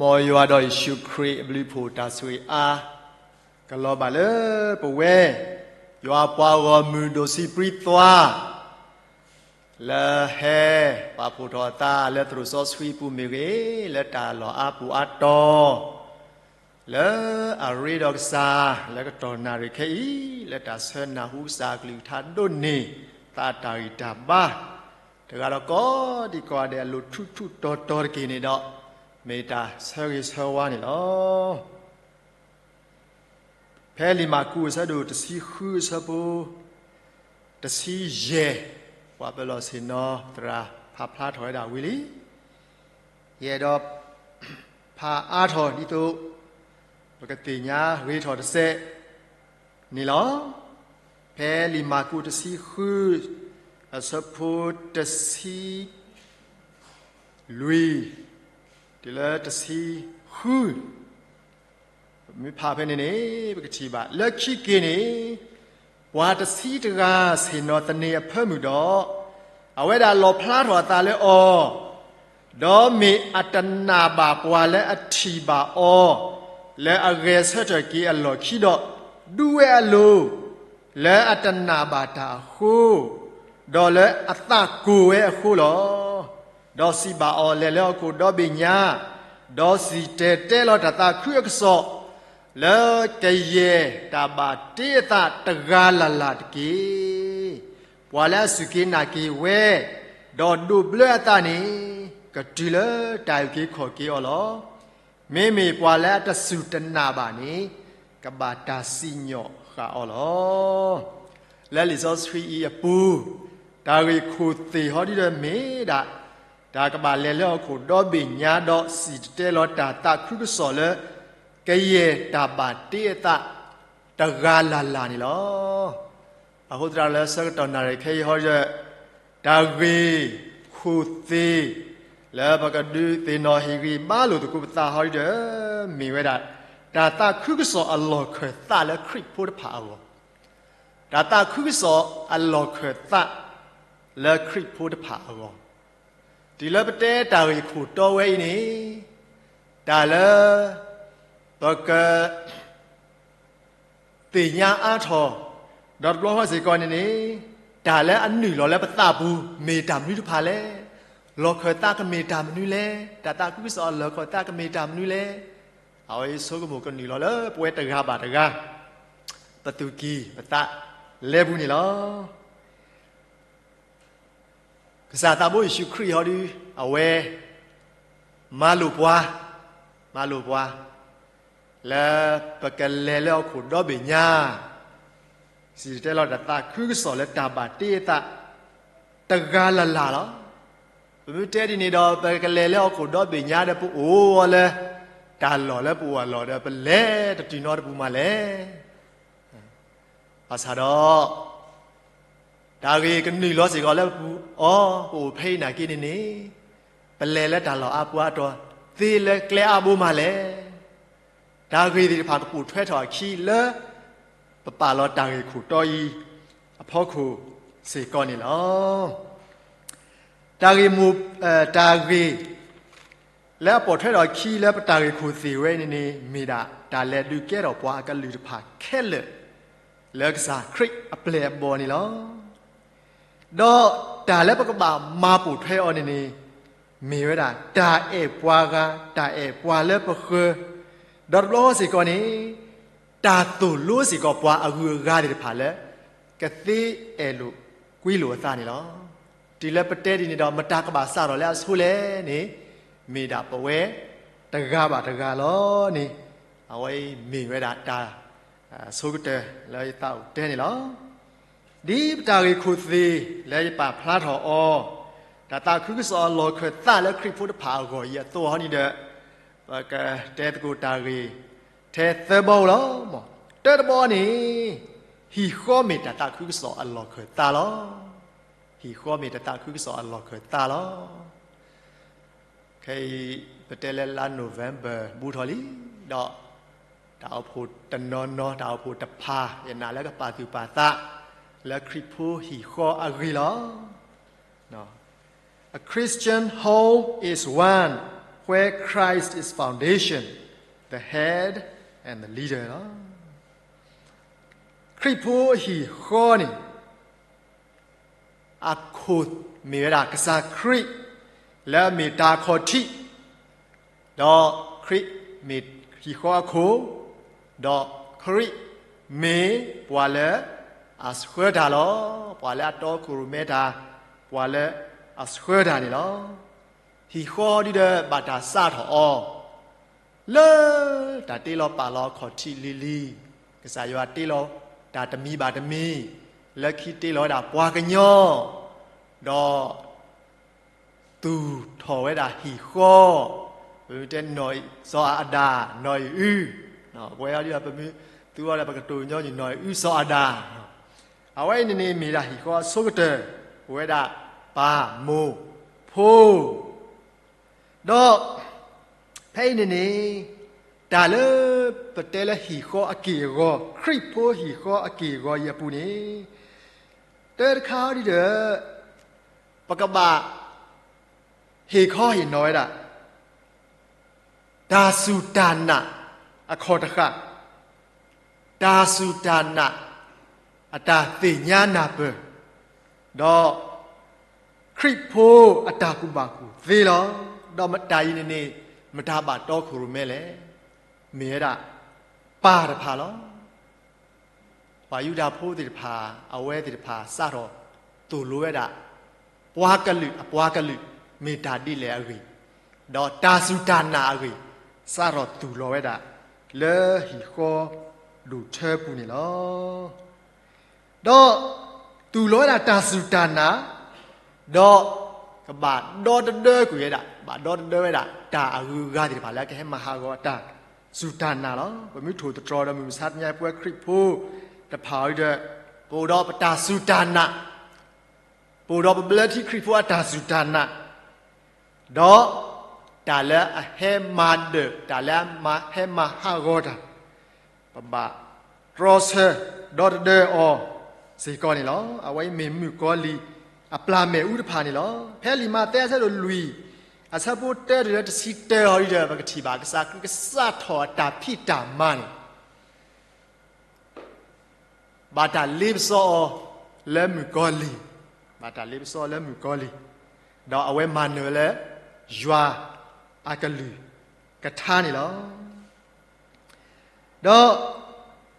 မ်ယွၤဒီးယ့ၣ်ၡူးခရံာ်အဘျုးအဖှိၣ်တၢ်ဆိၣ်ဂ့ၤအါ ကလီၤဘၣ်လၢပဝဲ ယွၤပှၤဂီၢ်မုၢ်ဒိၣ်ဆံးပြံသွါ လၢဟဲပာ်ဖှိၣ်ထီၣ်အသးလၢသရိာ်စီဆှံအပူၤမ့ၢ်ဂ့ၤ, လၢတၢ်လီၢ်အါပူၤအါတီၤ လၢအရ့ဒီးကစၢ် လၢကတီၢ်နၣ်ရံၣ်ခဲအံၤ လၢတၢ်ဆၢနၢ်ဟူကစၢ်အကလုၢ်ကထါဒိၣ်န့ၢ်သးအတၢ်ဂံၢ်တၢ်ဘါ တဂၤဒီးကိးဒံကိးဂၤဒဲးအလိၤထူးထူးတီၤတီၤတက့ၢ်န့ၣ်ဒီး, မ့ၢ်တၢ်ဆၢဂ့ၤဆၢဝါန့ၣ်လီၤ. ဖဲလံာ်မၢ်ကူးအဆၢဒိၣ်တဆံဃုအဆၢဖိ တဆံယဲၢ်, ပှၤပၢၤလီၢ်ဆ့ၣ်နီၤသရၣ်ဖးဖျါထီၣ်ဝဲဒၣ်ဝံၤလံ. ယအဲၣ်ဒိးဖးအါထီၣ်ဒ်သိး ပကသ့ၣ်ညါဂ့ၤထီၣ်တစဲးန့ၣ်လီၤ. ဖဲလံာ်မၢ်ကူးတဆံဃု အဆၢဖိတဆံလွံၢ် တုၤလၢတဆံဃု ပမ့ၢ်ဖးဖဲန့ၣ်န့ၣ် ပကထံၣ်ဘၣ် လၢခံက့ၤန့ၣ် ပှၤတဆံတဂၤဆ့ၣ်နီၤသန့ၤအဖၢမုၢ်ဒီး အဝဲဒၣ်လီၣ်ဖျါထီၣ်အသးလၢအီၤ, ဒီးမ့ၢ်အတနာ်ဘၣ်ပှၤလၢအထံၣ်ဘၣ်အီၤ လၢအဂဲၤဆၢထၢၣ်က့ၤအလီၢ်ခံဒီး ဒူဝဲအလိၤ လၢအတနာ်ဘၣ်တၢ်အဃိ, ဒီးလၢအသးကိၢ်ဝဲအဃိလီၤ. ဒီးစံးဘၣ်အီၤ, လဲၤလၢဟီၣ်ခိၣ်ဒီဘ့ၣ်ညါ, ဒီးစံၣ်တဲၤတဲလီၤတၢ်သးခုအကစီၣ်, လၢကယဲၢ်တၢ်ဘၣ်တ့အသးတဂၤလၢ်လၢ်တက့ၢ်. ပှၤလၢအစူၢ်က့ၤနာ်က့ၤဝဲ, ဒီးဒိးဘျၢအသးန့ၣ်, ကတုၤလၢတၢ်အုၣ်က့ၤခီၣ်က့ၤအီၤလီၤ. မ့မ့ၢ်ပှၤလၢအတစူၢ်တနာ်ဘၣ်န့ၣ်, ကဘၣ်တၢ်စံၣ်ညီၣ်ဃာ်အီၤလီၤ. လၢလံာ်စီဆှံအံၤအပူၤ, တၢ်ဂ့ၢ်ခိၣ်သ့ၣ်ဟီဒ်ဒီးမ့ၢ်ဒၣ်, တၢ်ကဘၣ်လဲၤလၢဟီၣ်ခိၣ်ဒီဘ့ၣ်ညါဒီးစံၣ်တဲၤတဲလီၤတၢ်သးခုကစီၣ်လၢ ကယဲၢ်တၢ်ဘၣ်တ့အသးတဂၤလၢ်လၢ်န့ၣ်လီၤ. အဃိသတးလၢဆၢကတီၢ်နၣ်ရံၣ်ခဲအံၤဟီဒ်ဒီး, တၢ်ဂ့ၢ်ခိၣ်သ့ၣ် လၢပကဒုးသ့ၣ်နီၣ်ဟ့ၣ်ဂံၢ်ဘါလိာ်သကိးပသးဟီဒ်ဒီး, မ့ၢ်ဝဲဒၣ် တၢ်သးခုကစီၣ်အလီၢ်ခၢၣ်သးလၢခရံာ်ဖိတဖၣ်အဂီၢ်, တၢ်သးခုကစီၣ်အလီၢ်ခၢၣ်သးလၢခရံာ်ဖိတဖၣ်အဂီၢ်, တုၤလၢပတဲတၢ်ဂ့ၢ်ခိၣ်တီဝဲအံၤန့ၣ်, တၢ်လၢ ပက သ့ၣ်ညါအါထီၣ်, ဒီးတဘျီဃီစ့ၢ်ကီးန့ၣ်န့ၣ်, တၢ်လၢအနုာ်လီၤလၢပသးပူၤ မ့ၢ်တၢ်မနုၤတဖၣ်လဲၣ်, လီၢ်ခၢၣ်သးကမ့ၢ်တၢ်မနုၤလဲၣ်, တၢ်သးခုကစီၣ်အလီၢ်ခၢၣ်သးကမ့ၢ်တၢ်မနုၤလဲၣ်, အဝဲအံၤဆိကမိၣ်ကနုာ်လီၤလၢပဝဲတဂၤဘၣ်တဂၤ, ပသူၣ်ကံၢ်ပသးလဲပူၤန့ၣ်လီၤ. ကစၢ်သးဘိယ့ၣ်ၡူးခရံာ်ဟီဒုး အဝဲ မၤလိာ်ပှၤ, မၤလိာ်ပှၤ လၢပကလဲၤလၢဟီၣ်ခိၣ်ဒီဘ့ၣ်ညါ, စံၣ်တဲၤတဲလီၤတၢ်သးခုကစီၣ်လၢတၢ်ဘၣ်တ့အသး တဂၤလၢ်လၢ်လီၤ. ပမ့ၢ်တဲဒ်န့ၣ်ဒီး ပကလဲၤလၢဟီၣ်ခိၣ်ဒီဘ့ၣ်ညါဒီး ပအိၣ်ဝဲလၢ တၢ်လီၢ်လၢပအိၣ်အလီၢ်ဒီး ပလဲၤတတုၤနီတပူၤမးလဲၣ်. ဘၣ်ဆၣ်ဒီး တၢ်ဂ့ၢ်ကနုာ်လီၤစ့ၢ်ကီးလၢပပူၤအီၤ, ပအိၣ်ဖဲအံၤနာ်က့န့ၣ်န့ၣ်, ပလဲၤလၢတၢ်လီၢ်အါပူၤအါတီၤ, သ့လၢကျဲအါဘိမးလဲၣ်. တၢ်ဂ့ၢ်သ့ၣ်တဖၣ်ကပိာ်ထွဲထီၣ်အခံလၢ ပပာ်လီၤတၢ်ဂ့ၢ်ခိၣ်တီအံၤအဖီခိၣ်စ့ၢ်ကီးန့ၣ်လီၤ. တၢ်ဂ့ၢ်မိၢ်, တၢ်ဂ့ၢ် လၢအပိာ်ထွဲထီၣ်အခံလၢပတၢ်ဂ့ၢ်ခိၣ်သ့ၣ်ဝဲန့ၣ်န့ၣ် မ့ၢ်ဒၣ်တၢ်လဲၤဒုးကဲထီၣ်ပှၤအကလုၢ်တဖၣ်ခဲလၢာ် လၢကစၢ်ခရံာ်အပျဲၢ်အဘီၣ်န့ၣ်လီၤ. ဒီးတၢ်လၢပကဘၣ်မၤပိာ်ထွဲအီၤန့ၣ်န့ၣ် မ့ၢ်ဝဲဒၣ် တၢ်အဲၣ်ပှၤဂၤ, တၢ်အဲၣ်ပှၤလၢပဃၢၤ, ဒီးတဘျီဃီစ့ၢ်ကီးန့ၣ် တၢ်သိၣ်လိစ့ၢ်ကီးပှၤအဂုၤအဂၤသ့ၣ်တဖၣ်လၢ ကသ့အဲၣ်လိာ်ကွံလိာ်အသးန့ၣ်လီၤ. တုၤလၢပတဲဒ်န့ၣ်ဒီး မတၤကဘၣ်စးထီၣ်လၢအဆိလဲၣ်န့ၣ်, မ့ၢ်ဒၣ်ပဝဲတဂၤဘၣ်တဂၤလီၤန့ၣ်, အဝဲအံၤမ့ၢ်ဝဲဒၣ်တၢ်ဆိကတၢၢ်လၢယသးအိၣ်တဲန့ၣ်လီၤ. ဒ်ပတၢ်ဂ့ၢ်ခိၣ်သ့ၣ်လၢယပာ်ဖျါထီၣ်အီၤ, တၢ်သးခုကစီၣ်အလီၢ်ခၢၣ်သးလၢခရံာ်ဖိတဖၣ်အဂီၢ်အံၤအသိးဟီန့ၣ်ဒီး, ပကတဲသကိးတၢ်ဂ့ၢ်ထဲသၢဘီဧိၤလီၤ. တၢတဘီန့ၣ်, ဟံၣ်ဃီမ့ၢ်တၢ်သးခုကစီၣ်အလီၢ်ခၢၣ်သးလီၤ. ဟံၣ်ဃီမ့ၢ်တၢ်သးခုကစီၣ်အလီၢ်ခၢၣ်သးလီၤ. ခဲအံၤ ပတဲလၢလါ November ဘူးထီၣ်လံ, ဒီးတၢ်အိၣ်ဖှိၣ်တနီၤနီၤ, တၢ်အိၣ်ဖှိၣ်တဖၣ် ယနာ်လၢကပာ်သူၣ်ပာ်သး လၢခရံာ်ဖိဟံၣ်ဃီအဂ့ၢ်လီၤ. A Christian home is one the head and the leader လီၤ. ခရံာ်ဖိအဟံၣ်ဃီန့ၣ် အခိၣ်မ့ၢ်ဝဲဒၣ်ကစၢ်ခရံာ် လၢအမ့ၢ်တၢ်အခီၣ်ထံး, ဒီးခရံာ်မ့ၢ်ဟံၣ်ဃီအခိၣ်, ဒီးခရံာ်မ့ၢ်ပှၤလၢအဆှၢတၢ်လီၤ. ပှၤလၢအတီခိၣ်ရိၣ်မဲတၢ်, ပှၤလၢအဆှၢတၢ်န့ၣ်လီၤ. ဟံၣ်ဃီဒုဒီးဘၣ်တၢ်စးထီၣ်အီၤ လၢတၢ်တ့လီၤပာ်လီၤအခီၣ်ထံးလံၤလံၤ, ကစၢ်ယွၤတ့လီၤတၢ်တမံၤဘၣ်တမံၤ, လၢခံတ့လီၤဝဲဒၣ်ပှၤကညီ, ဒီးသူၣ်ထီၣ်ဝဲဒၣ်ဟံၣ်ဃီ, ပမ့ၢ်တဲနီၢ်အံၤစီၤအၤဒၣ်, နီၢ်အံၤအု, ပဝဲဒၣ် ပမ့ၢ်သူအီၤဒီး ပကတိၤညီနုၢ်နီၢ်အံၤအုစီၤအၤဒၣ်, အဝဲအံၤန့ၣ်န့ၣ်မ့ၢ်ဒၣ်ဟံၣ်ဃီအဆိကတၢၢ်, ပဝဲဒၣ်ပၢ်မိၢ်ဖိ ဒီးဖဲအံၤန့ၣ်န့ၣ် တၢ်လၢပတဲလၢဟံၣ်ဃီအက့ၢ်အဂီၤ, ခရံာ်ဖိဟံၣ်ဃီအက့ၢ်အဂီၤအံၤအပူၤန့ၣ်, တၢ်တခါဒ်ဒီး ပကဘၣ်ဟ့ၣ်ခီဟ့ၣ်နီၤဝဲဒၣ် တၢ်စူၢ်တၢ်နာ်အခီၣ်တဃာ်, တၢ်စူၢ်တၢ်နာ်အတၢ်သ့ၣ်ညါနၢ်ပၢၢ်, ဒီးခရံာ်ဖိအတၢ်ကူၣ်ဘၣ်ကူၣ်သ့လီၤ. ဒီးမတၤအံၤန့ၣ်န့ၣ် မတၤဘၣ်တီခိၣ်ရိၣ်မဲလဲၣ်. မ့ၢ်ဝဲဒၣ်ပၢ်တဖၣ်လီၤ. ပှၤယူဒၤဖိသ့ၣ်တဖၣ်, အဝဲသ့ၣ်တဖၣ်စးထီၣ်သိၣ်လိဝဲဒၣ် ပှၤကလုာ်အပှၤကလုာ် မ့ၢ်တၢ်ဒ်လဲၣ်အဂ့ၢ်, ဒီးတၢ်စူၢ်တၢ်နာ်အဂ့ၢ် စးထီၣ်သူၣ်လီၤဝဲဒၣ် လၢဟံၣ်ဃီဒိၣ်ထၢပူၤန့ၣ်လီၤ. ဒီးသူၣ်လီၤဝဲဒၣ်တၢ်စူၢ်တၢ်နာ်, ဒီးကဘၣ်ဒီတဒၢကွံာ်ဝဲဒၣ်, ဘၣ်ဒီတဒၢဝဲဒၣ် တၢ်အဂုၤအဂၤသ့ၣ်တဖၣ်လၢအကဟဲမၤဟးဂီၤအတၢ်စူၢ်တၢ်နာ်လီၤ. ပမ့ၢ်ထိၣ်သတြီၤဒီးမုၢ်မဆါတနံၤညါ ပဝဲခရံာ်ဖိတဖၣ်အံၤဒီး ပအိၣ်ဒီးပတၢ်စူၢ်တၢ်နာ်, ပအိၣ်ဒီးပဘျၢထံခရံာ်ဖိအတၢ်စူၢ်တၢ်နာ်, ဒီးတၢ်လၢအဟဲမၤဒၢး, တၢ်လၢအဟဲမၤဟးဂီၤတၢ်, ပဘၣ်တြီဆၢဒီတဒၢအီၤစ့ၢ်ကီးန့ၣ်လီၤ. အဝဲအံၤမ့ၢ်မုၣ်ကီၤလံၢ်အပျၢ်မ့ၣ်အူတဖၣ်န့ၣ်လီၤ. ဖဲလံာ်မးသဲအဆၢဒိၣ်လွံၢ်, အဆၢဖိတၢတုၤလၢတဆံတၢအီၤဒီး ပကထံၣ်ဘၣ်ကစၢ်ခရံာ်ကစးထီၣ်အတၢ်ဖံးတၢ်မၤန့ၣ် ဘၣ်တၢ်လ့ပစီအီၤလၢမုၣ်ကီၤလံၢ်, ဘၣ်တၢ်လ့ပစီအီၤလၢမုၣ်ကီၤလံၢ်, ဒီးအဝဲမၤနၢၤလၢယွၤအကလုၢ်ကထါန့ၣ်လီၤ. ဒီး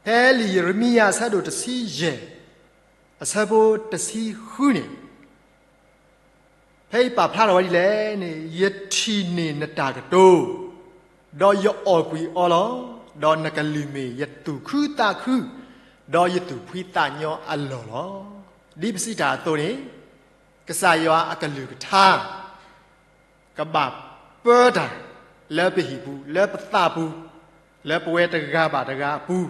ဖဲလံာ်ယရမံယၤအဆၢဒိၣ်တဆံယဲၢ်, အဆၢဖိတဆံဃုန့ၣ် ဖဲအံၤပာ်ဖျါထီၣ်ဝဲဒ်လဲၣ်န့ၣ်, ယထံၣ်န့ၢ်နတၢ်ကတိၤ, ဒီးယအီၣ်ကွံာ်အီၤလီၤ. ဒီးနကလုၢ်မ့ၢ်ယသူၣ်ခုသးခု, ဒီးယသူၣ်ဖှံသးညီအလီၢ်လီၤ. ဒ်ပစံးတၢ်အသိးန့ၣ်, ကစၢ်ယွၤအကလုၢ်ကထါ ကဘၣ်ပၢတၢ်လၢပဟံၣ်ပူၤ, လၢပသးပူၤ, လၢပဝဲတဂၤဘၣ်တဂၤအပူၤ,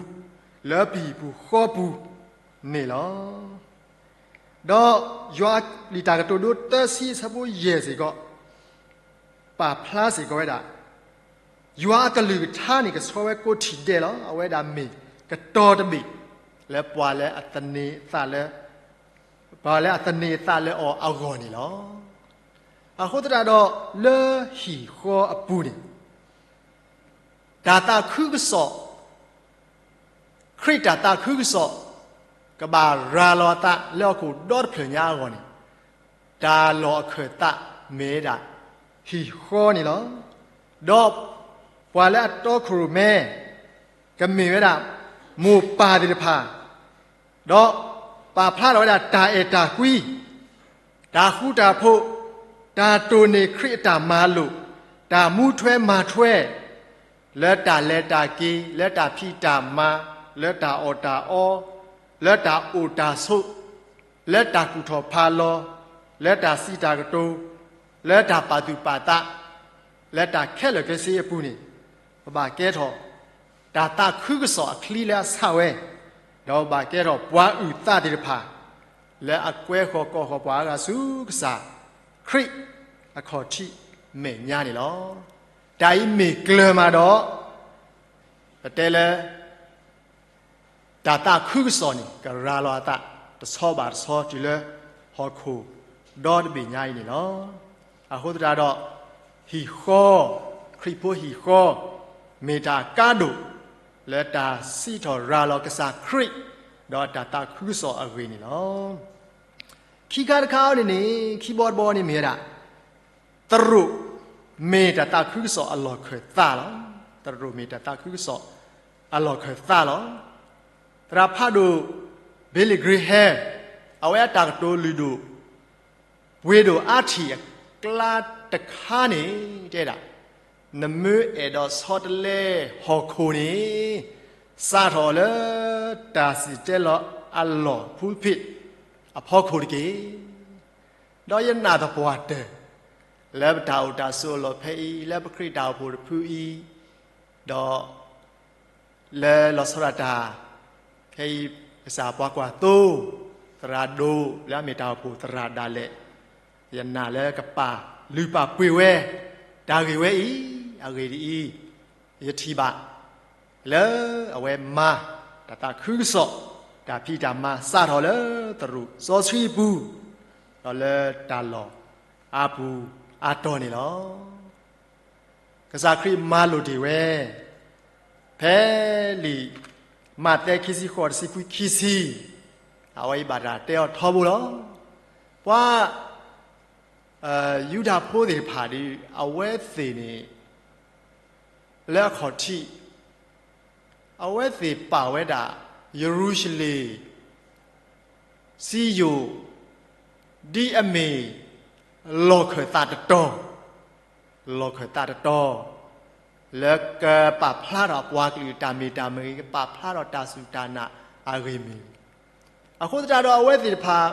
လၢပဟံၣ်ပူၤဃီပူၤန့ၣ်လီၤ. ဒီးယွၤလံာ်တၢ်ကတိၤဒိသၢဆံအဆၢဖိယဲၢ်စ့ၢ်ကီး ပာ်ဖျါစ့ၢ်ကီးဝဲဒၣ်, ယွၤအကလုၢ်ကထါန့ၣ် ကဆှီဝဲကိးထံၣ်ဒဲးလီၤ. အဝဲဒၣ်မ့ၢ်ကတီၤတဘ့ၣ် လၢပှၤလၢအသန့ၤအသးလၢ ပှၤလၢအသန့ၤအသးလၢအီၤအဂီၢ်န့ၣ်လီၤ. အဃိသတးဒီး လၢဟံၣ်ဃီအပူၤန့ၣ် တၢ်သးခုကစီၣ်, ခရံာ်တၢ်သးခုကစီၣ် ကဘၣ်ရၤလီၤအသးလၢဟီၣ်ခိၣ်ဒီတဖျၢၣ်ညါအဂီၢ်န့ၣ်, တၢ်လီၢ်အခၢၣ်သးမ့ၢ်ဝဲဒၣ်ဟံၣ်ဃီန့ၣ်လီၤ. ဒီးပှၤလၢအတီခိၣ်ရိၣ်မဲ ကမ့ၢ်ဝဲဒၣ်မိၢ်ပၢ်သ့ၣ်တဖၣ်, ဒီးပာ်ဖျါထီၣ်ဝဲဒၣ်တၢ်အဲၣ်တၢ်ကွံ, တၢ်ဃူတၢ်ဖိး, တၢ်တိၢ်န့ၢ်ခရံာ်အတၢ်မၤလိာ်, တၢ်မူထွဲမၤထွဲ, လၢတၢ်လဲၤတၢ်က့ၤ, လၢတၢ်ဖံးတၢ်မၤ, လၢတၢ်အီၣ်တၢ်အီ, လၢတၢ်အိၣ်တၢ်ဆိး, လၢတၢ်ကူၣ်ထီၣ်ဖးလီၤ, လၢတၢ်စံးတၢ်ကတိၤ, လၢတၢ်ပာ်သူၣ်ပာ်သး, လၢတၢ်ခဲလၢာ်ခဲဆ့အပူၤန့ၣ်, ပဘၣ်ကဲထီၣ် တၢ်သးခုကစီၣ်အချံလၢအဆၣ်ဝဲ, ဒီးပဘၣ်ကဲထီၣ်ပှၤအုၣ်သးသ့ၣ်တဖၣ် လၢအကွဲဃီၤကိးဃီၤပှၤအါဂၤဆူကစၢ်ခရံာ်အခီၣ်ထံးမဲာ်ညါန့ၣ်လီၤ. တၢ်အံၤမ့ၢ်ကျၢၤမးဒီး ပတဲလၢ တၢ်သးခုကစီၣ်န့ၣ် ကရၤလီၤအသးတဆီဘၣ်တဆီတုၤလၢဟီၣ်ခိၣ်ဒီတဘ့ၣ်ညါအံၤန့ၣ်လီၤ. အဃိသတးဒီး ဟံၣ်ဃီ, ခရံာ်ဖိဟံၣ်ဃီ, မ့ၢ်တၢ်အကါဒိၣ် လၢတၢ်စံးထီၣ်ရၤလီၤကစၢ်ခရံာ် ဒီးတၢ်သးခုကစီၣ်အဂ့ၢ်န့ၣ်လီၤ. ခံခါတခါအံၤန့ၣ်န့ၣ် ခံဘီတဘီန့ၣ်မ့ၢ်ဝဲဒၣ် သရိာ်မ့ၢ်တၢ်သးခုကစီၣ်အလီၢ်ခၢၣ်သးလီၤ. သရိာ်မ့ၢ်တၢ်သးခုကစီၣ်အလီၢ်ခၢၣ်သးလီၤ. သရၣ်ဖးဒိၣ် Billy Graham အဝဲအတၢ်ကတိၤလုၢ်ဒိၣ် ပှ့ၤဒိၣ်အါထံၣ်အကျါတခါန့ၣ် တဲဒၣ်, နမ့ၢ်အဲၣ်ဒိးဆီတလဲဟီၣ်ခိၣ်န့ၣ် စးထီၣ်လၢတၢ်စံၣ်တဲၤတဲလီၤအလီၢ် pulpit အဖီခိၣ်တက့ၢ်. ဒီးယနာ်သပှၢ်တၢၢ် လၢပတၢ်အိၣ်တၢ်ဆိးအလီၢ်ဖဲအံၤ လၢပခရံာ်တၢ်အိၣ်ဖှိၣ်တဖုအံၤ, ဒီး လၢလီၤဆီဒၣ်တၢ် ဖဲအံၤ ကစၢ်ပှၤကွၢ်သိ သရၣ်ဒိၣ်လၢအမ့ၢ်တၢ်အိၣ်ဖှိၣ်သရၣ်ဒၣ်လဲာ်, ယနာ်လၢကပာ်လုၢ်ပာ်ပှ့ၤဝဲ တၢ်ဂ့ၢ်ဝဲအံၤ, အဂ့ၢ်ဒ်အံၤ, ယထံၣ်ဘၣ် လၢအဝဲမၤ တၢ်သးခုကစီၣ် တၢ်ဖံးတၢ်မၤစးထီၣ်လၢသရိာ်စီဆှံအပူၤ, ဒီးလၢတၢ်လီၢ်အါပူၤအါတီၤန့ၣ်လီၤ. ကစၢ်ခရံာ်မၤလိာ်တ့ၢ်ဝဲ ဖဲလံာ်မးသဲခံဆံဃိး တဆံခွံ ခံဆံ, အဝဲအံၤဘၣ်တၢ်တဲအီၤထီဘိလီၤ. ပှၤ ယူဒၤဖိသ့ၣ်တဖၣ်ဒီး အဝဲသ့ၣ်န့ၣ် လၢအခီၣ်ထံး အဝဲသ့ၣ်ပာ်ဝဲဒၣ် ယရူၤၡလ့ၣ် စံယိၣ် ဒ်အမ့ၢ် လီၢ်ခၢၣ်သးတတီၤ, လီၢ်ခၢၣ်သးတတီၤ လၢကပာ်ဖျါထီၣ်အပှၤကလုာ်တၢ်မ့ၢ်တၢ်မ့ၢ်ဂ့ၤ, ကပာ်ဖျါထီၣ်တၢ်စူၢ်တၢ်နာ်အဂ့ၢ်မ့ၢ်ဂ့ၤ, အဃိသတးဒီးအဝဲသ့ၣ်တဖၣ်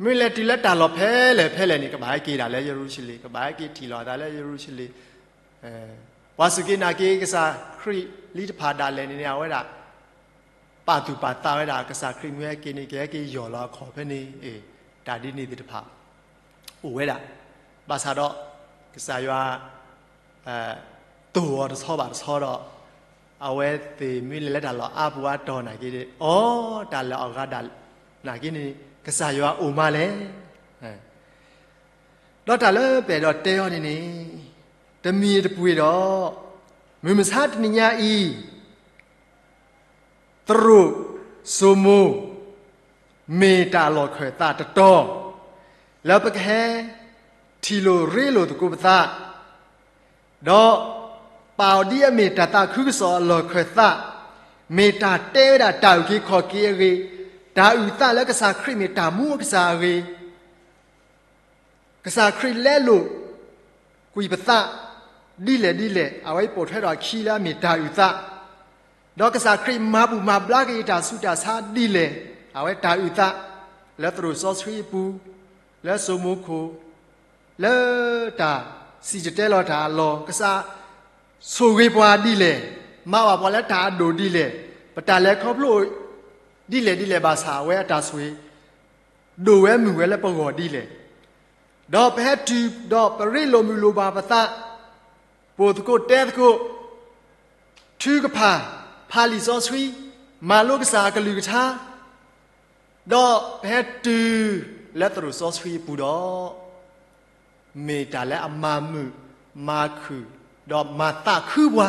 မ့ၢ်လဲၤတုၤလၢတၢ်လီၢ်ဖဲလဲၣ်ဖဲလဲၣ်န့ၣ် ကဘၣ်ဟဲက့ၤဒၣ်လၢယရူၤၡလ့ၣ်, ကဘၣ်ဟဲက့ၤထံၣ်လိာ်အသးလၢယရူၤၡလ့ၣ်, ပှၤစူၢ်က့ၤနာ်က့ၤကစၢ်ခရံာ်လံတဖၣ်ဒၣ်လဲာ်န့ၣ်န့ၣ် အဝဲဒၣ် ပာ်သူၣ်ပာ်သးဝဲဒၣ် ကစၢ်ခရံာ်မ့ၢ်ဟဲက့ၤန့ၣ် ကဟဲက့ၤယီၢ်လီၤအခီၣ်ဖဲန့ၣ်, တၢ်ဒ်န့ၣ်သ့ၣ်တဖၣ် အိၣ်ဝဲဒၣ်, ဘၣ်ဆၣ်ဒီး ကစၢ်ယွၤ တိၢ်အီၤတဆီဘၣ်တဆီဒီး အဝဲသ့ၣ်မ့ၢ်လဲၤလၢတၢ်လီၢ်အါပူၤအါတီၤနာ်က့ဒီး အီ တၢ်လၢအဂၤဒၣ်နာ်က့န့ၣ် ကစၢ်ယွၤအိၣ်မးလဲၣ်. ဒီးတၢ်လၢပအဲၣ်ဒိးတဲအီၤန့ၣ်န့ၣ် တမံၤတပှ့ၤဒီး မုၢ်မဆါတနံၤညါအံၤ သရိာ်စိမိၤ မ့ၢ်တၢ်လီၢ်ခၢၣ်သးတတီၤ လၢပကဟဲထံၣ်လိာ်ရ့လိာ်သကိးပသး, ဒီးပာ်အီၤဒ်အမ့ၢ်တၢ်သးခုကစီၣ်အလီၢ်ခၢၣ်သး, မ့ၢ်တၢ်တဲဝဲဒၣ်တၢ်အုၣ်က့ၤခီၣ်က့ၤအဂ့ၢ်, တၢ်အုၣ်သးလၢကစၢ်ခရံာ်မ့ၢ်တၢ်မူအကစၢ်အဂ့ၢ် ကစၢ်ခရံာ်လဲလိာ်ကွံာ်ပသး ဒ်လဲၣ်ဒ်လဲၣ်, အဝဲပိာ်ထွဲဒီးအခံလၢအမ့ၢ်တၢ်အုၣ်သး, ဒီးကစၢ်ခရံာ်မၤဘူၣ်မၤဘျါက့ၤတၢ်ဆူးတၢ်ဆါဒ်လဲၣ်, အဝဲတၢ်အုၣ်သး လၢသရိာ်စီဆှံအပူၤ, လၢစိမိၤခိၣ်, လၢတၢ်စံၣ်တဲၤတဲလီၤတၢ်အလီၢ်, ကစၢ်ဆိၣ်ဂ့ၤပှၤဒ်လဲၣ်, မၤဘၣ်ပှၤလၢတၢ်အဒိၣ်ဒ်လဲၣ်, ပတၢ်လဲၤခီဖျိ ဒ်လဲၣ်ဒ်လဲၣ်ဘၣ်ဆၣ် အဝဲအတၢ်ဆိၣ်ဂ့ၤ ဒိၣ်ဝဲမုၢ်ဝဲလၢပဂီၢ်ဒ်လဲၣ်, ဒီးပဟဲတုၤဒီးပရ့လိာ်မုာ်လိာ်ဘၣ်ပသး, ပိာ်သကိးတဲသကိး, ထုကဖၣ်, ဖးလံာ်စီဆှံ, မၤလိကစၢ်အကလုၢ်ကထါ, ဒီးပဟဲတုၤလၢသရိာ်စီဆှံအပူၤဒီး မ့ၢ်တၢ်လၢအမၤမုာ်မၤခုၣ်, ဒီးမၤသးခုပှၤ,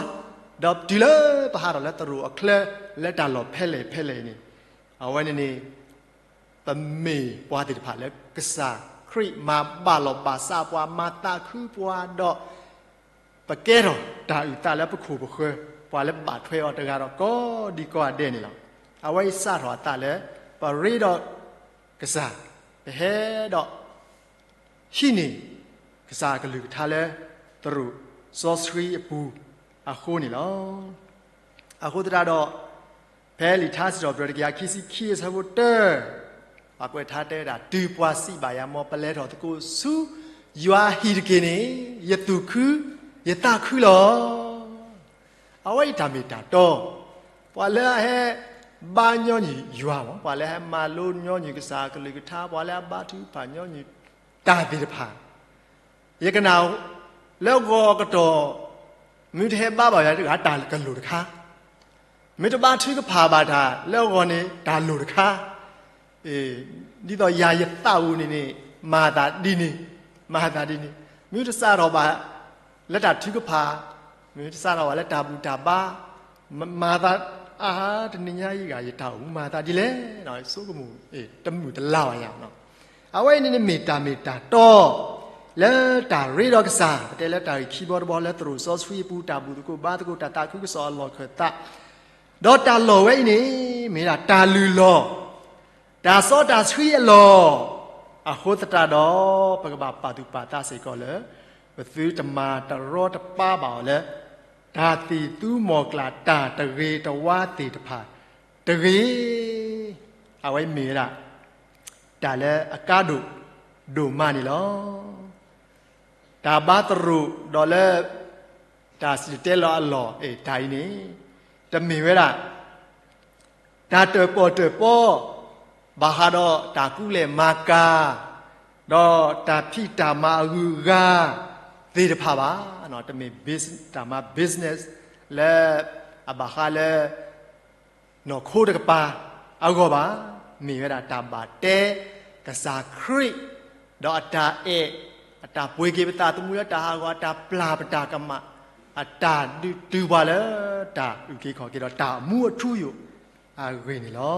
ဒီးတုၤလၢပဟးထီၣ်လၢသရိာ်အချၢ လၢတၢ်လီၢ်ဖဲလဲၣ်ဖဲလဲၣ်န့ၣ်, အဝဲန့ၣ်န့ၣ် ပမ့ၢ်ပှၤသ့ၣ်တဖၣ်လၢကစၢ်ခရံာ်မၤဘၣ်လီၤဘၣ်စးပှၤ, မၤသးခုပှၤဒီး ပကဲထီၣ်တၢ်အုၣ်သးလၢပခိၣ်ပဃၢၤ, ပှၤလၢဘၣ်ထွဲအီၤတဂၤဒီးကိးဒံကိးဂၤဒဲးန့ၣ်လီၤ. အဝဲအံၤစးထီၣ်အသးလၢ ပရ့ဒီးကစၢ်, ပဟဲဒီး ဟံးန့ၢ်ကစၢ်အကလုၢ်ကထါလၢ သရိာ်စီဆှံအပူၤအဃိန့ၣ်လီၤ. အဃိသတးဒီး ဖဲလံာ်ထါစံးထီၣ်ပတြၢၤတကယၤခံဆံခံအဆၢဖိတၢ, ပှၤကွဲးထါတဲဝဲဒၣ် တုၤပှၤစံးဘၣ်ယၤ မ်ပလဲၤထီၣ်သကိးဆူယွၤအဟံၣ်တက့ၢ်န့ၣ် ယသူၣ်ခု ယသးခုလီၤ. အဝဲအံၤတၢ်မ့ၢ်တၢ်တီ, ပှၤလၢအဟဲဘါညီနုၢ်ယွၤမး, ပှၤလၢအဟဲမၤလိညီနုၢ်ကစၢ်အကလုၢ်ကထါ, ပှၤလၢအဘါထုကဖၣ်ညီနုၢ်တၢ်သ့ၣ်တဖၣ်, ယကနၣ်လၢဂီၤကတီၢ်, မ့ၢ်တဟဲဘါဘၣ်ယၤတဂၤ တၢ်ကလိၣ်တခါ, မ့ၢ်တဘါထုကဖၣ်ဘၣ်တၢ်လၢအဂီၢ်န့ၣ် တၢ်လိၣ်တခါ, ဒ်သိးယၤယသးပူၤန့ၣ်န့ၣ် မၤသးဒ်န့ၣ်, မၤသးဒ်န့ၣ်, မ့ၢ်တစးထီၣ်ဘၣ် လၢတၢ်ထုကဖၣ်, မ့ၢ်တစးထီၣ်ဘၣ်လၢတၢ်ဘူၣ်တၢ်ဘါ, မၤသး, အါ, တနံၤညါအံၤဂၤ ယတၢ်အိၣ်မူမၤသးဒ်လဲၣ်, ဆိကမိၣ်, တမုာ်တလၤဘၣ်ယၤ. အဝဲအံၤန့ၣ်မ့ၢ်တၢ်မ့ၢ်တၢ်တီ လၢတၢ်ရ့ဒီးကစၢ်, ပတဲလၢတၢ်ဂ့ၢ်ခံဘီတဘီလၢသရိာ်စီဆှံအပူၤ, တၢ်ဘူၣ်သကိးဘါသကိး, တၢ်သးခုကစီၣ်အလီၢ်ခၢၣ်သး, ဒီးတၢ်လီၢ်ဝဲအံၤန့ၣ် မ့ၢ်ဒၣ်တၢ်လုၢ်လီၢ် တၢ်စီတၢ်ဆှံအလီၢ်, အဃိသတးဒီး ပကဘၣ်ပာ်သူၣ်ပာ်သးစ့ၢ်ကီးလၢ ပသုတမၤတရီတပါဘၣ်အီၤလၢ တၢ်သံၣ်သူမီၢ်ကျၢ်တၢ်တဂ့ၤတဝါသ့ၣ်တဖၣ်တဂ့ၤ. အဝဲမ့ၢ်ဝဲဒၣ် တၢ်လၢအကါဒိၣ်ဒိၣ်မးန့ၣ်လီၤ. တၢ်ဘါသရိာ်ဒီးလၢ တၢ်စံၣ်တဲၤတဲလီၤအလီၢ်, တၢ်အံၤန့ၣ် တမ့ၢ်ဝဲဒၣ် တၢ်တၢၣ်ပီၣ်တၢၣ်ပီ, ဘၣ်ဃးဒီးတၢ်ကူလဲၢ်မၤကၤ, ဒီးတၢ်ဖံးတၢ်မၤအဂုၤအဂၤသ့ၣ်တဖၣ်ဘၣ်. တမ့ၢ် business, တၢ်မၤ business လၢ အဘၣ်ဃးလၢ နီၢ်ခိတကပၤအဂီၢ်ဘၣ်. မ့ၢ်ဝဲဒၣ်တၢ်ဘၣ်တဲကစၢ်ခရံာ်, ဒီးအတၢ်အဲၣ်, အတၢ်ပှ့ၤက့ၤပသးသမူလၢတၢ်ဟးဂီၤ, အတၢ်ပျၢ်ပတၢ်ကမၣ်, အတၢ်ဒုးတုၤပှၤလၢတၢ်အုၣ်က့ၤခီၣ်က့ၤဒီး တၢ်မူအထူအယိာ်အဂ့ၢ်န့ၣ်လီၤ.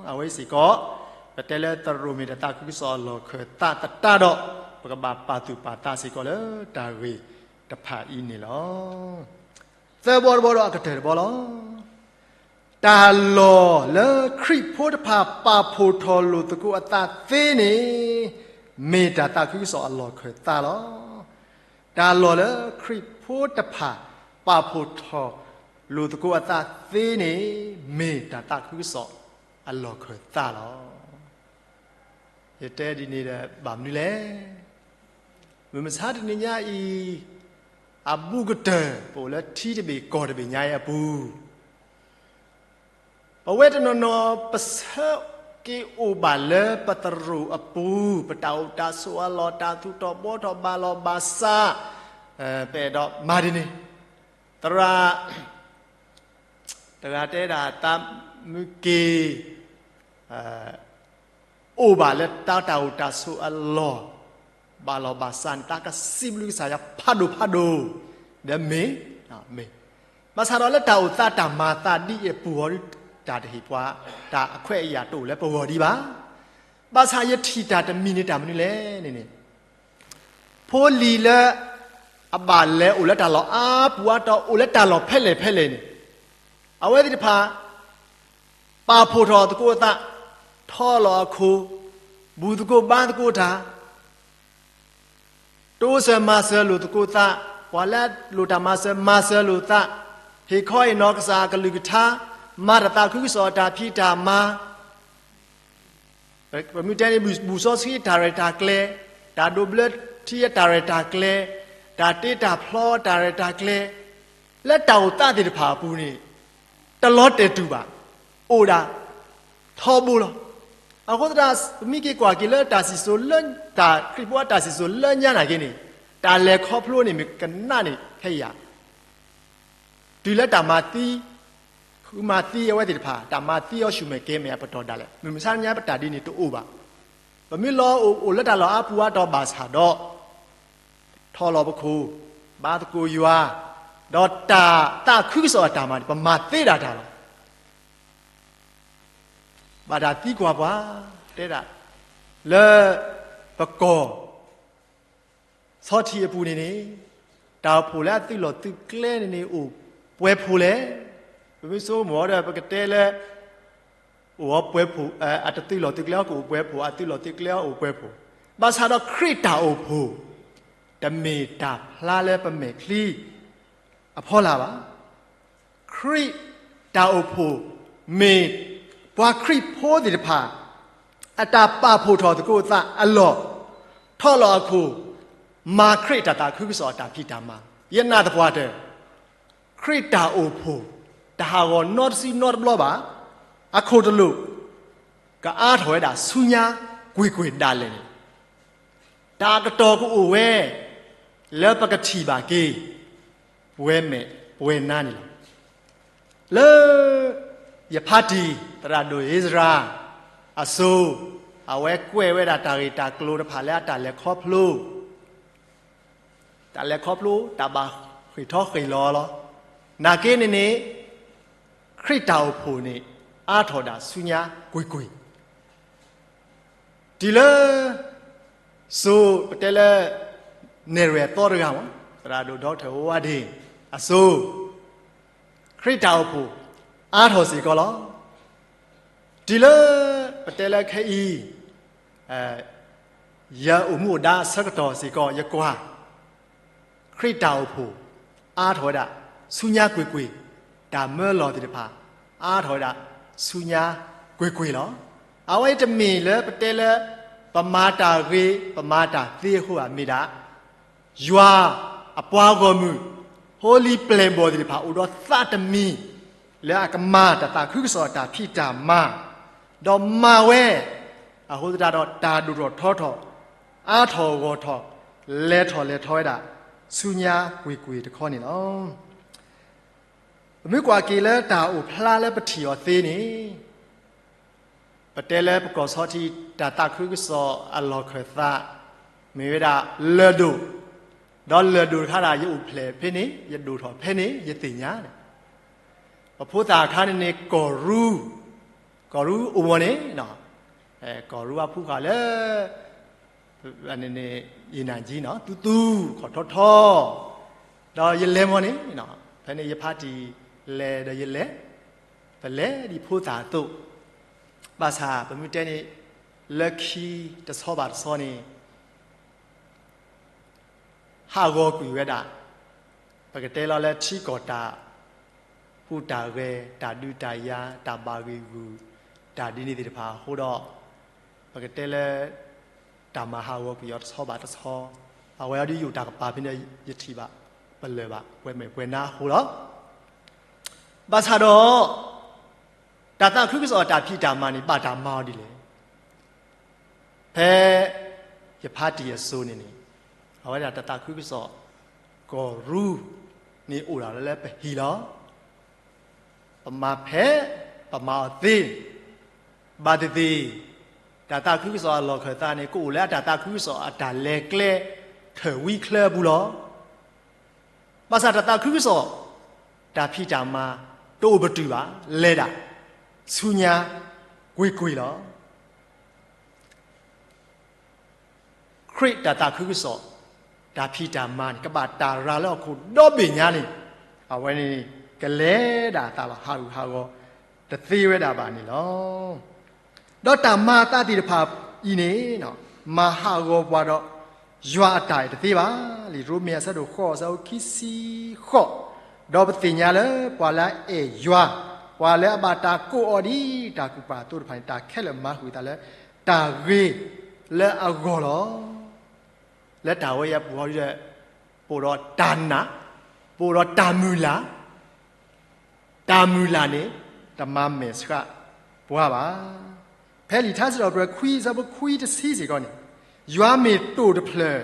အဝဲစ့ၢ်ကီး ပတဲလၢသရိာ်မ့ၢ်တၢ်သးခုကစီၣ်အလီၢ်ခၢၣ်သးသတးဒီး, ပကဘၣ်ပာ်သူၣ်ပာ်သးစ့ၢ်ကီးလၢတၢ်ဂ့ၢ်တဖၣ်အံၤန့ၣ်လီၤ. သၢဘီတဘီဒီးအကတၢၢ်တဘီလီၤ. တၢ်လီၢ်လၢခရံာ်ဖိတဖၣ်ပာ်ဖှိၣ်ထီၣ်လိာ်သကိးအသးသ့န့ၣ် မ့ၢ်တၢ်သးခုကစီၣ်အလီၢ်ခၢၣ်သးလီၤ. တၢ်လီၢ်လၢခရံာ်ဖိတဖၣ်ပာ်ဖှိၣ်ထီၣ်လိာ်သကိးအသးသ့န့ၣ် မ့ၢ်တၢ်သးခုကစီၣ်အလီၢ်ခၢၣ်သးလီၤ. ယတဲဒ်န့ၣ်ဒီးဘၣ်မနုၤလဲၣ်. မုၢ်မဆါတနံၤညါအံၤ အဘူးကတၢၢ် ပအိၣ်လၢထံတဘ့ၣ်ကီၢ်တဘ့ၣ်ညါအံၤအပူၤ ပဝဲတနီၤနီၤ ပဆၢက့ၤအိၣ်ဘၣ်လၢပသရိာ်အပူၤ, ပတၢ်အိၣ်တၢ်ဆိးအလီၢ်, တၢ်သူၣ်ထီၣ်ဘှီထီၣ်ဘၣ်လီၤဘၣ်စး, ပအဲၣ်ဒိးမၤဒ်န့ၣ်, သရၣ် တဂၤတဲဒၣ် သးမုၢ်က့ၤ အိၣ်ဘၣ်လၢတၢ်အိၣ်တၢ်ဆိးအလီၢ် ဘၣ်လီၤဘၣ်စးန့ၣ် တၢ်ကစံးဘျုးကစၢ်ယွၤဖးဒိၣ်ဖးဒိၣ်ဒီးမ့ၢ်, မ့ၢ်, ဘၣ်ဆၣ်ဒီးလၢတၢ်အိၣ်သးတၢ်မၤသးဒ်အံၤအပူၤအီၤဒီး တၢ်တဟ့ၣ်ပှၤ တၢ်အခွဲးအယာ်တအိၣ်လၢပဂီၢ်ဒံးဘၣ်. ဘၣ်ဆၣ်ယထံၣ်တၢ်တမံၤန့ၣ် တၢ်မနုၤလဲၣ်န့ၣ်န့ၣ် ဖိလံၤလၢ အဘၣ်လဲၤအိၣ်လၢတၢ်လီၢ်အါပူၤအါတီၤ အိၣ်လၢတၢ်လီၢ်ဖဲလဲၣ်ဖဲလဲၣ်န့ၣ် အဝဲသ့ၣ်တဖၣ် ပာ်ဖှိၣ်ထီၣ်သကိးအသး, ထီၣ်လီၤအခိၣ်, ဘူၣ်သကိးဘါသကိးတၢ်, တိစၢၤမၤစၢၤလိာ်သကိးသး, ပှၤလၢအလိၣ်တၢ်မၤစၢၤ မၤစၢၤလိာ်သး, ဟ့ၣ်ခီဟ့ၣ်နီၤကစၢ်အကလုၢ်ကထါ, မၤတၢ်သးခုကစီၣ်အတၢ်ဖံးတၢ်မၤ ပမ့ၢ်တဲန့ၣ် ဘူၣ်စီဆှံတၢ်ရဲၣ်တၢ်ကျဲၤ, တၢ်ဒိးဘျၢထံအတၢ်ရဲၣ်တၢ်ကျဲၤ, တၢ်တ့တၢ်ဖျီတၢ်ရဲၣ်တၢ်ကျဲၤ, လၢတၢ်အိၣ်သးသ့ၣ်တဖၣ်အပူၤန့ၣ် တလီၤတဲာ်တူာ်ဘၣ်, အိၣ်ဒၣ်ထီဘိလီၤ. အဃိသတး ပမ့ၢ်က့ၤကွၢ်က့ၤလၢတၢ်စံၣ်စိၤလၢ တၢ်ခရံာ်ဖိအတၢ်စံၣ်စိၤလၢညါနာ်က့န့ၣ် တၢ်လဲၤခီဖျိန့ၣ်မ့ၢ်ကနးန့ၣ်ခဲအံၤ တုၤလၢတၢ်မၤသံ, ဃုမၤသံအဝဲသ့ၣ်တဖၣ်, တၢ်မၤသံအီၤဆူၣ်မဲာ်ကဲၤမဲာ်အပတီၢ်ဒၣ်လဲာ်. မုၢ်မဆါတနံၤညါပတၢ်ဒ်န့ၣ်တအိၣ်ဘၣ်. ပမ့ၢ်လီၤအိၣ်အိၣ်လၢတၢ်လီၢ်အါပူၤအါတီၤဘၣ်ဆၣ်ဒီး ထီၣ်လီၤပခိၣ်, ဘါသကိးယွၤ, ဒီးတၢ်သးခုကစီၣ်အတၢ်မၤန့ၣ် ပမၤသ့ဒၣ်တၢ်လီၤ. ဘၣ်တၢ်သံကွၢ်ပှၤ, တဲဒၣ်, လၢပကီၢ် ဆီထံးအပူၤန့ၣ်န့ၣ် တၢ်အိၣ်ဖှိၣ်လၢအသုးလီၢ်သုးကျဲန့ၣ်န့ၣ် အိၣ်ပှဲၤဖှိၣ်လဲၣ်. ပမ့ၢ်ဆိကမိၣ်အီၤဒီး ပကတဲလၢ အိၣ်အီၤပှဲၤဖှိၣ်, အတသုးလီၢ်သုးကျဲအီၤကအိၣ်ပှဲၤဖှိၣ်, အသုးလီၢ်သုးကျဲအီၤအိၣ်ပှဲၤဖှိၣ်. ဘၣ်ဆၣ်ဒီးခရံာ်တၢ်အိၣ်ဖှိၣ် တမ့ၢ်တၢ်ဖျါလၢပမဲာ်ချံ အဖီလာ်ဘၣ်. ခရံာ်တၢ်အိၣ်ဖှိၣ် မ့ၢ်ပှၤခရံာ်ဖိသ့ၣ်တဖၣ် အတၢ်ပာ်ဖှိၣ်ထီၣ်သကိးအသးအလီၢ်, ထီၣ်လီၤအခိၣ်, မၤခရံာ်တၢ်သးခုကစီၣ်အတၢ်ဖံးတၢ်မၤ. ယနာ်သပှၢ်တၢၢ် ခရံာ်တၢ်အိၣ်ဖှိၣ် တဟးဂီၤနီတစုနီတဘျီဘၣ်. အခိၣ်တလိာ် ကအါထီၣ်ဝဲဒၣ်ဆူညါကွ့ၢ်ကွ့ၢ်ဒၣ်လဲာ်န့ၣ် တၢ်အကတီၢ်ကအိၣ်ဝဲ လၢပကထံၣ်ဘၣ်က့ၤ ပှဲၤမဲာ်ပှဲၤနါန့ၣ်လီၤ. လၢ ယဖါတံၢ် သရၣ်ဒိၣ်အ့စြၤ အစိၤ အဝဲကွဲးဝဲဒၣ်တၢ်ဂ့ၢ်တၢ်ကျိၤတဖၣ်လၢအတၢ်လဲၤခီဖျိ တ အလဲၤခီဖျိတၢ်ဘၣ်ဃ့ၢ်ထီၣ်ဃ့ၢ်လီၤလီၤ. နာ်က့န့ၣ်န့ၣ် ခရံာ်တၢ်အိၣ်ဖှိၣ်န့ၣ် အါထီၣ်ဝဲဒၣ်ဆူညါကွ့ၢ်ကွ့ၢ် တုၤလၢ စိၤပတဲလၢ နဲၣ်ရွဲၣ်အသီတဂၤမး သရၣ်ဒိၣ် Doctor အိၣ်ဝါဒ့ၣ် အစိၤ ခရံာ်တၢ်အိၣ်ဖှိၣ် အါထီၣ်စ့ၢ်ကီးလီၤ. တုၤလၢ ပတဲလၢခဲအံၤ ယအိၣ်မူအိၣ်ဒါအဆၢကတီၢ်စ့ၢ်ကီး ယကွၢ် ခရံာ်တၢ်အိၣ်ဖှိၣ် အါထီၣ်ဝဲဒၣ် ဆူညါကွ့ၢ်ကွ့ၢ်, တၢ်မၢလီၤသ့ၣ်တဖၣ် အါထီၣ်ဝဲဒၣ် ဆူညါကွ့ၢ်ကွ့ၢ်လီၤ. အဝဲတမ့ၢ်လၢပတဲလၢ ပမၤတၢ်ဂ့ၤ ပမၤတၢ်သ့အဃိဘၣ် မ့ၢ်ဒၣ် ယွၤအပှၤဂီၢ်မုၢ် ဖိလံၤပျဲၢ်ဘီၣ်သ့ၣ်တဖၣ် အိၣ်ဒီးသးတမံၤ လၢအကမၤတၢ်သးခုကစီၣ်အတၢ်ဖံးတၢ်မၤ, ဒီးမၤဝဲ အဃိသတးဒီးတၢ်ဒိၣ်ထီၣ်ထီထီၣ် အါထီၣ်ဂီၢ်ထီၣ် လဲၤထီၣ်လဲၤထီဝဲဒၣ် ဆူညါကွ့ၢ်ကွ့ၢ်တခီန့ၣ်လီၤ. ပမ့ၢ်ကွၢ်က့ၤလၢတၢ်အိၣ်ဖျါလၢပထံၣ်အီၤသ့န့ၣ် ပတဲလၢပကီၢ်ဆီထံး တၢ်သးခုကစီၣ်အလီၢ်ခၢၣ်သး မ့ၢ်ဝဲဒၣ်လၢၢ်ဒိၣ်, ဒီးလၢၢ်ဒိၣ်တခါဒၣ် ယအိၣ်ဖျဲၣ်ဖဲန့ၣ် ယဒိၣ်ထီၣ်ဖဲန့ၣ် ယသ့ၣ်ညါန့ၣ်, ပဖိသၣ်အခါန့ၣ်န့ၣ် ကီၢ်ရူ, ကီၢ်ရူအိၣ်မီၢ်န့ၣ်, ကီၢ်ရူအဖုဃာ်လၢ န့ၣ်န့ၣ် ယနၢ်ကံနီၤ သူသူ ခီၣ်ထီထီ, ဒီးယလဲၤမီၢ်န့ၣ်, ဖဲန့ၣ်ယဖါတံၢ်လဲၤဒီးယလဲၤ, ပလဲၤဒ်ဖိသၣ်အသိး, ဘၣ်ဆၣ်ပမ့ၢ်တဲန့ၣ် လၢခံတဆီဘၣ်တဆီန့ၣ် ဟးဂီၤကွံာ်ဝဲဒၣ်, ပကတဲလီၤလၢထံကီၢ်တၢ် ဟူးတၢ်ဂဲၤ တၢ်ဒုးတၢ်ယၤ တၢ်ဘၣ်ဂံၢ်ဂူာ် တၢ်ဒ်န့ၣ်သ့ၣ်တဖၣ်အဃိဒီး ပကတဲလၢ တၢ်မၤဟးဂီၤကွံာ်အီၤတဆီဘၣ်တဆီ, အဝဲအီၤဒ်ယအိၣ်တၢ်ကပၤဖဲန့ၣ် ယထံၣ်ဘၣ်ပလၢၢ်ဘၣ် ပှဲၤမဲာ်ပှဲၤနါအဃိလီၤ. ဘၣ်ဆၣ်ဒီး တၢ်သးခုကစီၣ်အတၢ်ဖံးတၢ်မၤန့ၣ် ဘၣ်တၢ်မၤအီၤဒ်လဲၣ်. ဖဲ ယဖါတံၢ်အစိၤန့ၣ်န့ၣ် အဝဲဒၣ်တၢ်သးခုကစီၣ် ကီၢ်ရူန့ၣ်အိၣ်ဒၣ်လၢပဟံၣ်လီၤ. ပမၤဖဲ ပမၤအီၤသ့, ဘၣ်သ့ၣ်သ့ၣ် တၢ်သးခုကစီၣ်အလီၢ်ခၢၣ်သးန့ၣ် ကအိၣ်လၢအတၢ်သးခုကစီၣ်အတၢ်လဲၤကျဲထၢၣ်ဝံချၢအပူၤလီၤ. ဘၣ်ဆၣ်တၢ်သးခုကစီၣ် တၢ်ဖံးတၢ်မၤ တအိၣ်ပတုာ်ဘၣ် လဲၤဒၣ် ဆူညါ ကွ့ၢ်ကွ့ၢ်လီၤ. ခရံာ်တၢ်သးခုကစီၣ် တၢ်ဖံးတၢ်မၤန့ၣ် ကဘၣ်တၢ်ရၤလၢဟီၣ်ခိၣ်ဒီဘ့ၣ်ညါန့ၣ် အဝဲန့ၣ် ကလဲၤဒၣ်အသးလီၤ ဟးဂူာ်ဟးဂီၤ တသ့ဝဲဒၣ်ဘၣ်န့ၣ်လီၤ. ဒီးတၢ်မၤအသးသ့ၣ်တဖၣ်အံၤန့ၣ် မၤဟးဂီၤပှၤဒီး ယွၤအတၢ်အဲၣ်တသ့ဘၣ်. လံာ်ရိမ့ၤအဆၢဒိၣ်ဃိး အဆၢဖိခံဆံဃိး, ဒီးပသ့ၣ်ညါလၢပှၤလၢအအဲၣ်ယွၤ, ပှၤလၢအဘၣ်တၢ်ကိးအီၤဒ်တၢ်ကူၣ်ပာ်အသိးတဖၣ်န့ၣ် တၢ်ခဲလၢာ်မၤဃုာ်အသးလၢ တၢ်ဂ့ၤလၢအဂီၢ်လီၤ. လၢတၢ်ဝဲအံၤအပူၤဟီဒ်ဒီး ပအိၣ်ဒီးတၢ်နာ်, ပအိၣ်ဒီးတၢ်မုၢ်လၢ်, တၢ်မုၢ်လၢ်န့ၣ် တမၤမဲာ်ဆှးပှၤဘၣ်. ဖဲလံာ်ထါစံးထီၣ်ပတြၢၤခွံ အဆၢဖိခွံတဆံစ့ၢ်ကီးန့ၣ်, ယွၤမ့ၢ်တိၢ်တဖျၢၣ်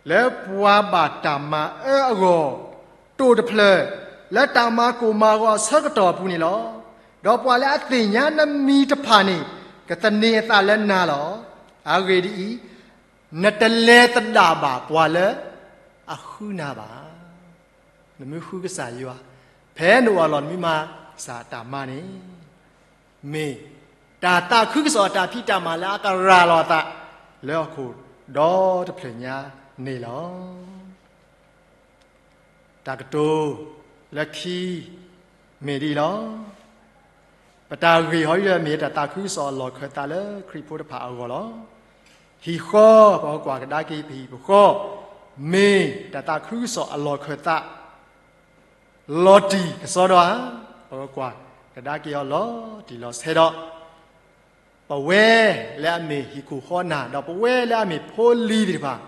လၢပှၤဘၣ်တၢ်မၤအၢအဂီၢ်, တိၢ်တဖျၢၣ် လၢတၢ်မၤကိၢ်မၤဂီၤအဆၢကတီၢ်အပူၤန့ၣ်လီၤ. ဒီးပှၤလၢအသ့ၣ်ညါနမံၤတဖၣ်န့ၣ် ကသန့ၤအသးလၢနၤလီၤ. အဂ့ၢ်ဒ်အံၤ, နတလဲၤသဒၣ်ဘၣ်ပှၤလၢအဃုနၤဘၣ်. နမ့ၢ်ဃုကစၢ်ယွၤ, ဖဲနအိၣ်အလီၢ် နမ့ၢ်မၤကစၢ်တၢ်မၤန့ၣ်, မ့ၢ်တၢ်သးခုကစီၣ်အတၢ်ဖံးတၢ်မၤလၢအကရၤလီၤအသး လၢဟီၣ်ခိၣ်ဒီတဖျၢၣ်ညါန့ၣ်လီၤ. တၢ်ကတိၤလၢခံ မ့ၢ်ဒ်အံၤလီၤ. ပတၢ်ဂ့ၢ်ဟီဒ်ဒီးမ့ၢ်တၢ်သးခုကစီၣ်အလီၢ်ခၢၣ်သးလၢခရံာ်ဖိတဖၣ်အဂီၢ်လီၤ. ဟံၣ်ဃီ ပကကွၢ်ကဒါက့ၤပဟံၣ်ပဃီ မ့ၢ်တၢ်သးခုကစီၣ်အလီၢ်ခၢၣ်သး လီၤတံၢ်ကစီဒီဧါ. ပကကွၢ်ကဒါက့ၤအီၤလီၤတံၢ်လီၤဆဲးဒီး ပဝဲလၢအမ့ၢ်ဟံၣ်ခိၣ်ဃီနၢ် ဒီးပဝဲလၢအမ့ၢ်ဖိလံၤသ့ၣ်တဖၣ်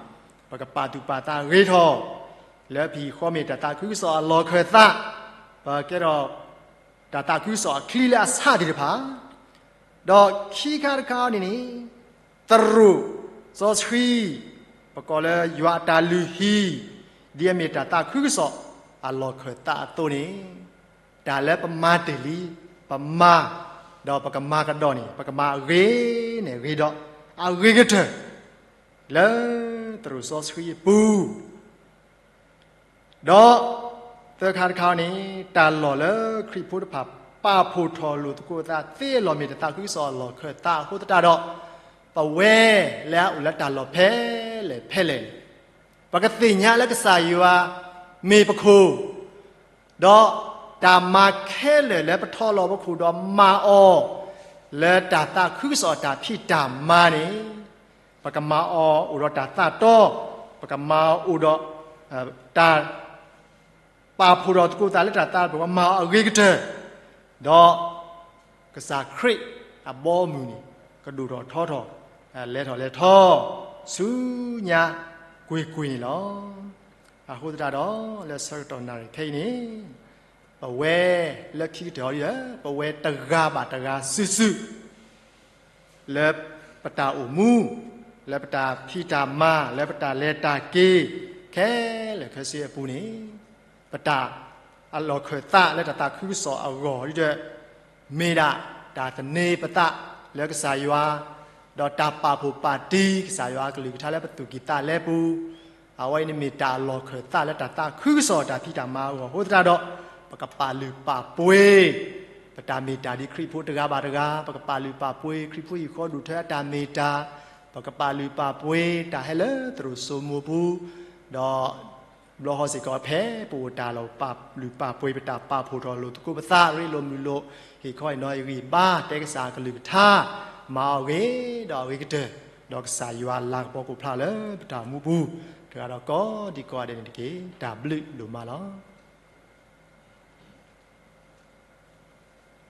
ပကပာ်သူၣ်ပာ်သးဂ့ၤထီၣ် လၢပဟံၣ်ဃီမ့ၢ်တၢ်သးခုကစီၣ်အလီၢ်ခၢၣ်သး, ပကဲထီၣ်တၢ်သးခုကစီၣ်အချံလၢအဆၣ်သ့ၣ်တဖၣ်, ဒီးခံခါတခါန့ၣ်န့ၣ် သရိာ်စီဆှံ ပကိးလၢယွၤအတၢ်လုၢ်ဟံၣ် ဒ်အမ့ၢ်တၢ်သးခုကစီၣ်အလီၢ်ခၢၣ်သးအသိးန့ၣ်, တၢ်လၢပမၤတ့ၢ်လံ ပမၤ ဒီးပကမၤကဒီးန့ၣ် ပကမၤအဂ့ၤန့ၣ်ဂ့ၤဒီး အဂ့ၤကတၢၢ် လၢသရိာ်စီဆှံအပူၤ ဒီးသၢခါတခါန့ၣ် တၢ်လီၢ်လၢခရံာ်ဖိတဖၣ်ပာ်ဖှိၣ်ထီၣ်လိာ်သကိးသးသ့အလီၢ် မ့ၢ်တၢ်သးခုကစီၣ်အလီၢ်ခၢၣ်သးအဃိသတးဒီး, ပဝဲလၢအအိၣ်လၢတၢ်လီၢ်ဖဲလဲၣ်ဖဲလဲၣ်န့ၣ်, ပကသ့ၣ်ညါလၢကစၢ်ယွၤမ့ၢ်ပခိၣ်, ဒီးတၢ်မၤခဲလၢာ်လၢပထီၣ်လီၤပခိၣ်ဒီးမၤအီၤ လၢတၢ်သးခုကစီၣ်အတၢ်ဖံးတၢ်မၤန့ၣ်, ပကမၤအီၤအိၣ်ဒီးတၢ်သးတီ, ပကမၤအီၤအိၣ်ဒီး တၢ် ပာ်ဖှိၣ်ထီၣ်သကိးသးလၢတၢ်သး ပကမၤအီၤအဂ့ၤကတၢၢ်, ဒီးကစၢ်ခရံာ်အဘီအမုၢ်န့ၣ် ကဒိၣ်ထီၣ်ထီထီၣ်, လဲၤထီၣ်လဲၤထီ, ဆူညါကွ့ၢ်ကွ့ၢ်န့ၣ်လီၤ. အဃိသတးဒီး လၢဆၢကတီၢ်နၣ်ရံၣ်ခဲအံၤန့ၣ်, ပဝဲလၢခံကတၢၢ်အံၤဒီး ပဝဲတဂၤဘၣ်တဂၤစုာ်စုာ် လၢပတၢ်အိၣ်မူ, လၢပတၢ်ဖံးတၢ်မၤ, လၢပတၢ်လဲၤတၢ်က့ၤ ခဲလၢာ်ခဲဆ့အပူၤန့ၣ်, ပတၢ်အလီၢ်ခၢၣ်သးလၢတၢ်သးခုကစီၣ်အဂီၢ်ဒီး မ့ၢ်ဒၣ်တၢ်သန့ၤပသးလၢကစၢ်ယွၤ, ဒီးတၢ်ပာ်ဖှိၣ်ပာ်တံၢ်ကစၢ်ယွၤအကလုၢ်ကထါလၢပသူၣ်ကံၢ်သးလဲပူၤ, အဝဲအံၤန့ၣ်မ့ၢ်တၢ်အလီၢ်ခၢၣ်သးလၢတၢ်သးခုကစီၣ်တၢ်ဖံးတၢ်မၤအဂီၢ်အဃိသတးဒီး, ပကပာ်လုၢ်ပာ်ပှ့ၤ ပတၢ်မ့ၢ်တၢ်ဒ်ခရံာ်ဖိတဂၤဘၣ်တဂၤ, ပကပာ်လုၢ်ပာ်ပှ့ၤခရံာ်ဖိဟံၣ်ဃီဒိၣ်ထၢအတၢ်မ့ၢ်တၢ်, ပကပာ်လုၢ်ပာ်ပှ့ၤတၢ်ဟဲလၢသရိာ်စိမိၤပူၤ, ဒီးဘျီဃီစ့ၢ်ကီးဖဲပအိၣ်တၢ်လီၢ်ပာ်လုၢ်ပာ်ပှ့ၤ ပတၢ်ပာ်ဖှိၣ်ထီၣ်လိာ်သကိးပသး ရ့လိာ်မုာ်လိာ် ဟ့ၣ်ခီဟ့ၣ်နီၤအဂံၢ်အဘါ တဲကစၢ်အကလုၢ်ကထါ, မၤအီၤအဂ့ၤဒီးအဂ့ၤကတၢၢ်, ဒီးကစၢ်ယွၤလၤကပီၤကအိၣ်ဖျါလၢပတၢ်အိၣ်မူပူၤ, တဂၤဒီးကိးဒံကိးဂၤဒဲးန့ၣ်တက့ၢ်. တၢ်ဘျုးဒိၣ်မးလီၤ.